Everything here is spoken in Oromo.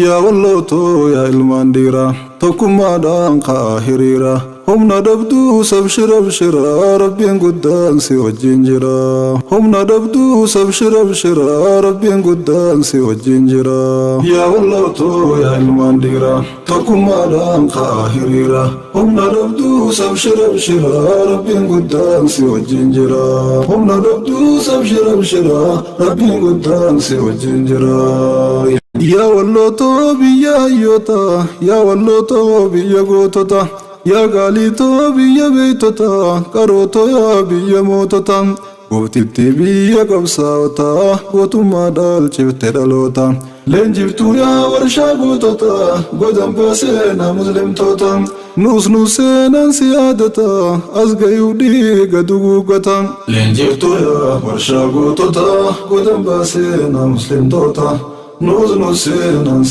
Yaa wallootoo, yaa ilmaan dhiiraa, tokkummaadhaan ka'aa hiriira. Humna dhabduu sabshira abshira, Rabbiin guddaan si wajjin jira. Humna dhabduu sabshira abshira, Rabbiin guddaan si wajjin jira. Yaa wallootoo, yaa ilmaan dhiiraa, tokkummaadhaan ka'aa hiriira. Humna dhabduu sabshira abshira, Rabbiin guddaan si wajjin jira. Humna dhabduu sabshira abshira, Rabbiin guddaan si wajjin jira. Yaa wallootoo, biyya hayyoota, yaa wallootoo, biyya gootota, yaa gaaliitoo, biyya beeytota, qarootoo, yaa biyya mootota, gooftitti biyya qabsaa'ota, gootummaa dhaalchifte dhaloota. Leenjiftuu yaa warshaa gootota, godambaa seenaa muslimtoota. Nus nu seenaan si yaadata, as gayuu dhiiga duguuggata. Leenjiftuu yaa warshaa gootota, godambaa seenaa muslimtoota. Nus nu seenaan.